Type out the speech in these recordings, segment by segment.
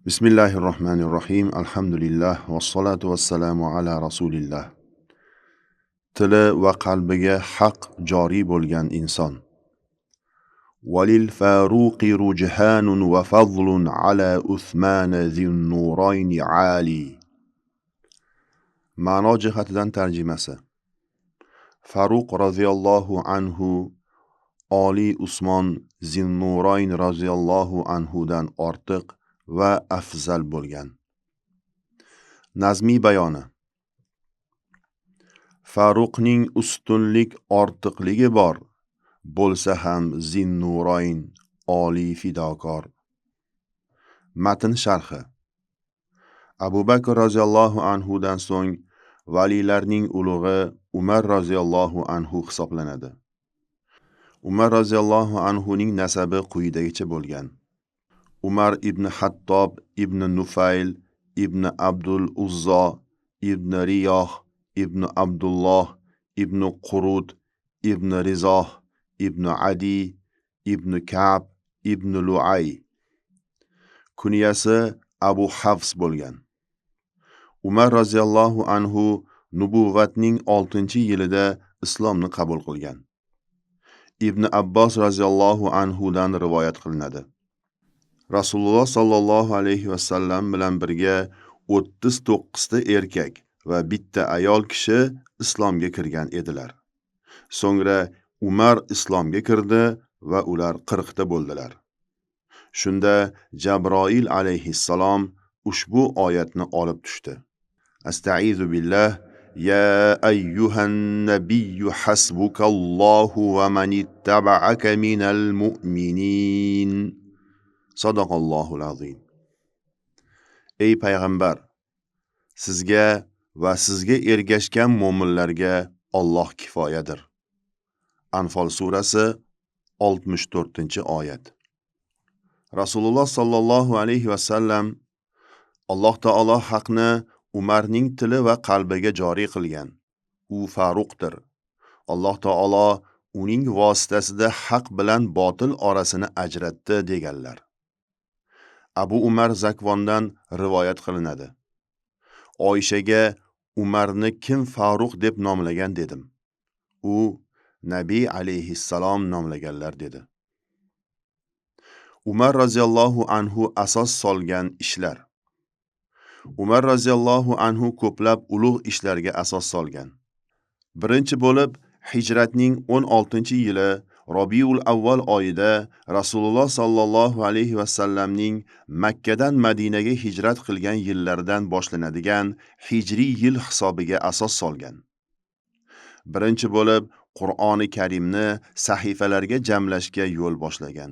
Bismillahirrohmanirrohim. Alhamdulillah vassalotu vassalamu ala rasulillah. Tili va qalbiga haq joriy bo'lgan inson. Walil faruqi rujhanun va fadlun ala Uthman zinnurayn ali. Ma'no jihatidan tarjimasi. Faruq roziyallohu anhu Oli Usmon Zinnurayn roziyallohu anhudan ortiq va afzal bo'lgan. Nazmiy bayoni. Faruqning ustunlik ortiqligi bor, bo'lsa ham Zinnurayn oliy fidokor. Matn sharhi. Abu Bakr roziyallohu anhu dan so'ng valilarning ulug'i Umar roziyallohu anhu hisoblanadi. Umar roziyallohu anhuning nasabi quyidagicha bo'lgan. Umar ibn Hattob ibn Nufayl ibn Abdul Uzzo ibn Riyoh ibn Abdulloh ibn Qurut ibn Rizoh ibn Adi ibn Ka'b ibn Lu'ay. Kunyasi Abu Hafs bo'lgan. Umar roziyallohu anhu nubuvvatning 6-yilida islomni qabul qilgan. Ibn Abbos roziyallohu anhu dan rivoyat qilinadi. Rasululloh sallallohu alayhi va sallam bilan birga 39 ta erkak va bitta ayol kishi islomga kirgan edilar. So'ngra Umar islomga kirdi va ular 40 ta bo'ldilar. Shunda Jabroil alayhissalom ushbu oyatni olib tushdi. Astaizu billah. Ya ayyuhan nabiyyu hasbukallohu va man ittaba'aka minal mu'minin. Sadaqallohul azim. Ey payg'ambar, sizga va sizga ergashgan mo'minlarga Alloh kifoyadir. Anfol surasi 64-oyat. Rasululloh sallallohu alayhi va sallam Alloh taolo haqni Umarning tili va qalbiga joriy qilgan. U Faruqdir. Alloh taolo uning vositasida haq bilan botil orasini ajratdi deganlar. Abu Umar Zakvondan rivoyat qilinadi. Oyshaga Umarni kim Faruq deb nomlagan dedim. U Nabiy alayhissalom nomlaganlar dedi. Umar roziyallohu anhu asos solgan ishlar. Umar roziyallohu anhu ko'plab ulug' ishlarga asos solgan. Birinchi bo'lib hijratning 16-yili Robiul Avval oyida Rasululloh sallallohu alayhi va sallamning Makkadan Madinaga hijrat qilgan yillaridan boshlanadigan hijriy yil hisobiga asos solgan. Birinchi bo'lib Qur'oni Karimni sahifalarga jamlashga yo'l boshlagan.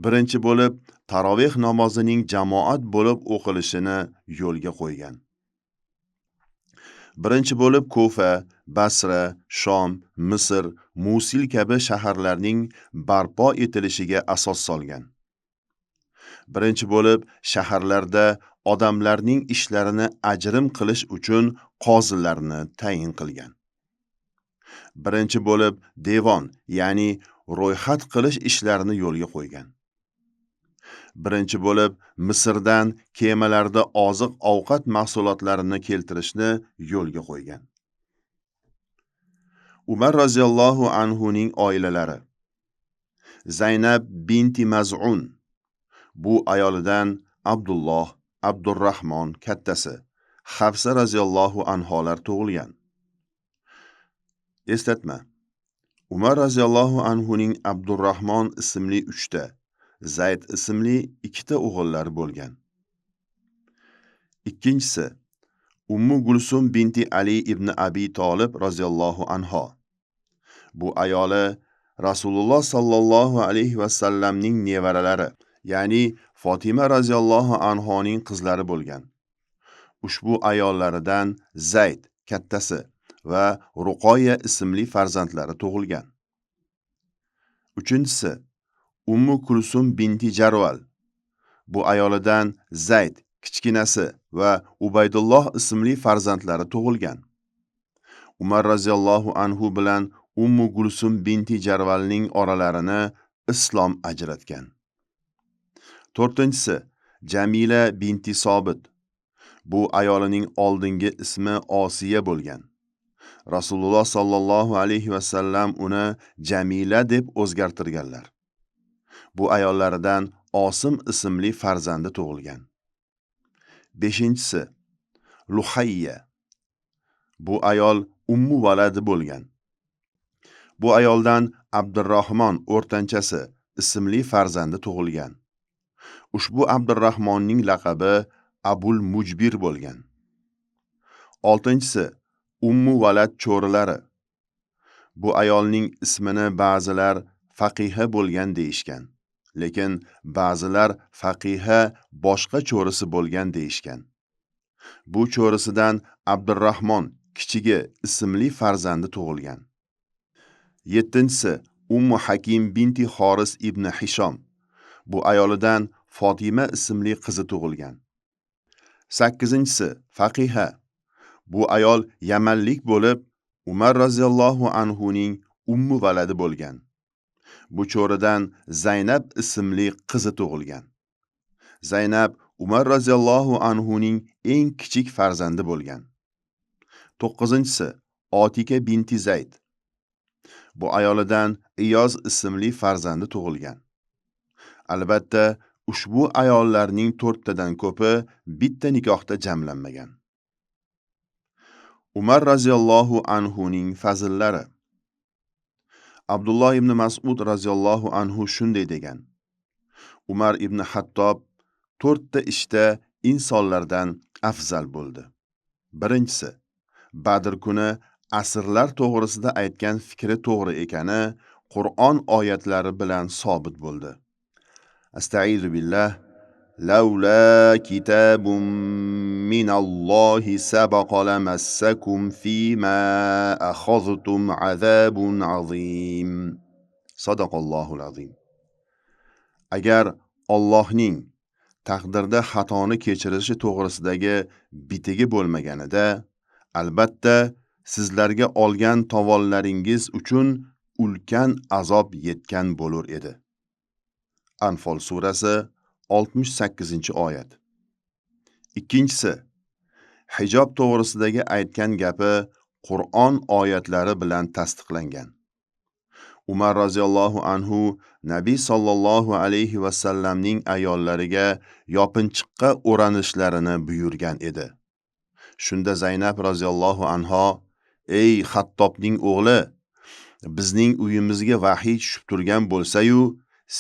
Birinchi bo'lib taroveh namozining jamoat bo'lib o'qilishini yo'lga qo'ygan. Birinchi bo'lib Kufa, Basra, Shom, Misr, Musil kabi shaharlarning barpo etilishiga asos solgan. Birinchi bo'lib shaharlarda odamlarning ishlarini ajrim qilish uchun qozilarni tayin qilgan. Birinchi bo'lib devon, ya'ni ro'yxat qilish ishlarini yo'lga qo'ygan. Birinchi bo'lib Misrdan kemalarda oziq-ovqat mahsulotlarini keltirishni yo'lga qo'ygan. Umar roziyallohu anhu ning oilalari. Zaynab binti Maz'un. Bu ayolidan Abdulloh, Abdurrahmon kattasi, Hafsa roziyallohu anholar tug'ilgan. Eslatma. Umar roziyallohu anhu ning Abdurrahmon ismli 3 ta, Zayd ismli 2 ta o'g'illari bo'lgan. Ikkinchisi Ummu Gulsum binti Ali ibn Abi Talib roziyallohu anho. Bu ayoli Rasululloh sallallohu alayhi va sallamning nevaralari, ya'ni Fatima roziyallohu anhoning qizlari bo'lgan. Ushbu ayollaridan Zayd kattasi va Ruqoya ismli farzandlari tug'ilgan. Uchinchisi Ummu Kulsum binti Jarval. Bu ayolidan Zayd kichkinasi va Ubaydulloh ismli farzandlari tug'ilgan. Umar roziyallohu anhu bilan Ummu Gulsum binti Jarvalning oralarini islom ajratgan. To'rtinchisi Jamila binti Sobit. Bu ayolining oldingi ismi Osiya bo'lgan. Rasululloh sallallohu alayhi va sallam uni Jamila deb o'zgartirganlar. Bu ayollaridan Osim ismli farzandi tug'ilgan. 5. Luhayya. Bu ayol Ummu Valadi bo'lgan. Bu ayoldan Abdurrahmon o'rtanchasi ismli farzandi tug'ilgan. Ushbu Abdurrahmonning laqabi Abul Mujbir bo'lgan. 6. Ummu Valad cho'rilari. Bu ayolning ismini ba'zilar faqiha bo'lgan deyishgan, lekin ba'zilar faqiha boshqa cho'risi bo'lgan deyishgan. Bu cho'risidan Abdurrahmon kichigi ismli farzandi tug'ilgan. 7. Ummu Hakim binti Xoris ibn Hishom. Bu ayolidan Fatima ismli qizi tug'ilgan. 8. Faqiha. Bu ayol yamanlik bo'lib, Umar roziyallohu anhu ning ummu valadi bo'lgan. Bu cho'ridan Zaynab ismli qizi tug'ilgan. Zaynab Umar roziyallohu anhu ning eng kichik farzandi bo'lgan. 9. Otika binti Zayd. Bu ayolidan Iyoz ismli farzandi tug'ilgan. Albatta, ushbu ayollarning 4 tadan ko'pi bitta nikohda jamlanmagan. Umar roziyallohu anhu ning fazillari. Abdulloh ibn Mas'ud roziyallohu anhu shunday degan: Umar ibn Hattob 4 ta ishda insonlardan afzal bo'ldi. Birinchisi, Badr kuni asrlar to'g'risida aytgan fikri to'g'ri ekani Qur'on oyatlari bilan sobit bo'ldi. Astaizu billah. Laula kitabun minallohi sabaqa lamassakum fima akhadhtum azabun azim. Sadaqallohul azim. Agar Allohning taqdirda xatoni kechirishi to'g'risidagi bitigi bo'lmaganida, albatta sizlarga olgan tovonlaringiz uchun ulkan azob yetgan bo'lur edi. Anfol surasi 68-oyat. Ikkinchisi, hijob to'g'risidagi aytgan gapi Qur'on oyatlari bilan tasdiqlangan. Umar roziyallohu anhu Nabiy sallallohu alayhi va sallamning ayollariga yopinchiqqa o'ranishlarini buyurgan edi. Shunda Zaynab roziyallohu anha: "Ey Xattobning o'g'li, bizning uyimizga vahiy tushib turgan bo'lsa-yu,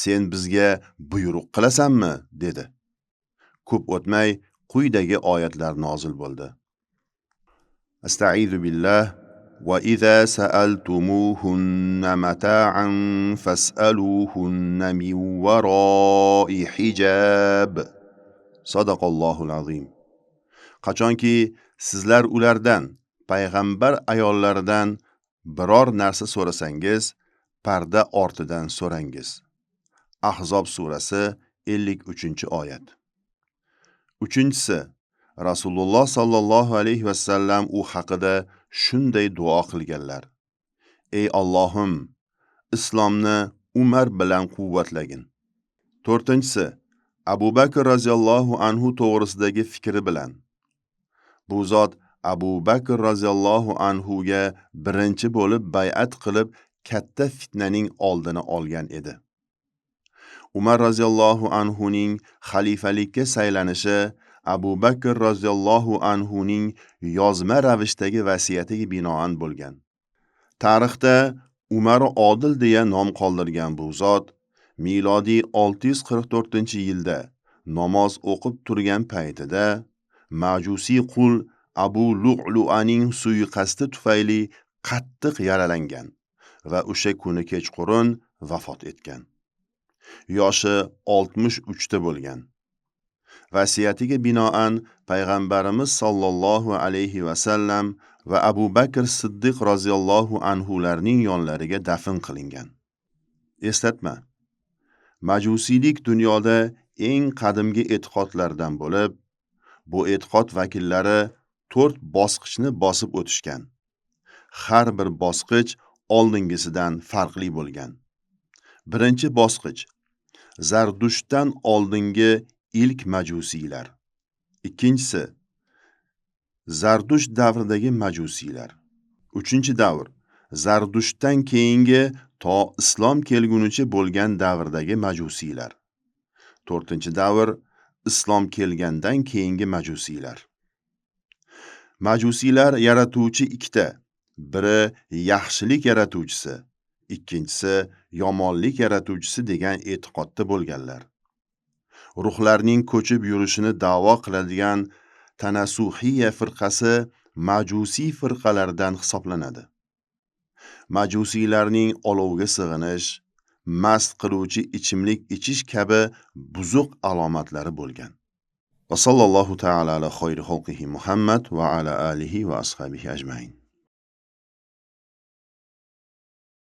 sen bizga buyruq qilasanmi?" dedi. Ko'p o'tmay quyidagi oyatlar nozil bo'ldi. Astaizu billah. Va iza sa'altumuhunna mata'an fas'aluhunna min waro'i hijab. Sadaqallohul azim. Qachonki sizlar ulardan, payg'ambar ayollaridan biror narsa so'rasangiz, parda ortidan so'rangiz. Ahzob surasi 53-oyat. Uchinchisi, Rasululloh sallallohu alayhi va sallam u haqida shunday duo qilganlar: Ey Allohim, islomni Umar bilan quvvatlagin. To'rtinchisi, Abu Bakr roziyallohu anhu to'g'risidagi fikri bilan. Bu zot Abu Bakr roziyallohu anhuga birinchi bo'lib bay'at qilib, katta fitnaning oldini olgan edi. Umar roziyallohu anhuning xalifalikka saylanishi Abu Bakr roziyallohu anhuning yozma ravishdagi vasiyatiga binoan bo'lgan. Tarixda Umar Odil deya nom qoldirgan bu zot milodiy 644-yilda namoz o'qib turgan paytida majusiy qul Abu Lu'lu'aning suiqasdi tufayli qattiq yaralangan va o'sha kuni kechqurun vafot etgan. Yoshi 63 ta bo'lgan. Vasiyatiga binoan payg'ambarimiz sollallohu alayhi va sallam va Abu Bakr Siddiq roziyallohu anhularning yonlariga dafn qilingan. Eslatma: Majusiylik dunyoda eng qadimgi e'tiqodlardan bo'lib, bu e'tiqod vakillari 4 bosqichni bosib o'tishgan. Har bir bosqich oldingisidan farqli bo'lgan. Birinchi bosqich Zardushtdan oldingi ilk majusiylar. Ikkinchisi, Zardusht davridagi majusiylar. Uchinchi davr, Zardushtdan keyingi to islom kelgunicha bo'lgan davrdagi majusiylar. To'rtinchi davr, islom kelgandan keyingi majusiylar. Majusiylar yaratuvchi ikkita, biri yaxshilik yaratuvchisi, ikkinchisi yomonlik yaratuvchisi degan e'tiqodda bo'lganlar. Ruhlarning ko'chib yurishini da'vo qiladigan Tanasuhiya firqasi majusiy firqalardan hisoblanadi. Majusiylarning olovga sig'inish, mast qiluvchi ichimlik ichish kabi buzuq alomatlari bo'lgan. Va sallallohu ta'ala ala xayri xalqihi Muhammad va ala alihi va ashabihi ajmain.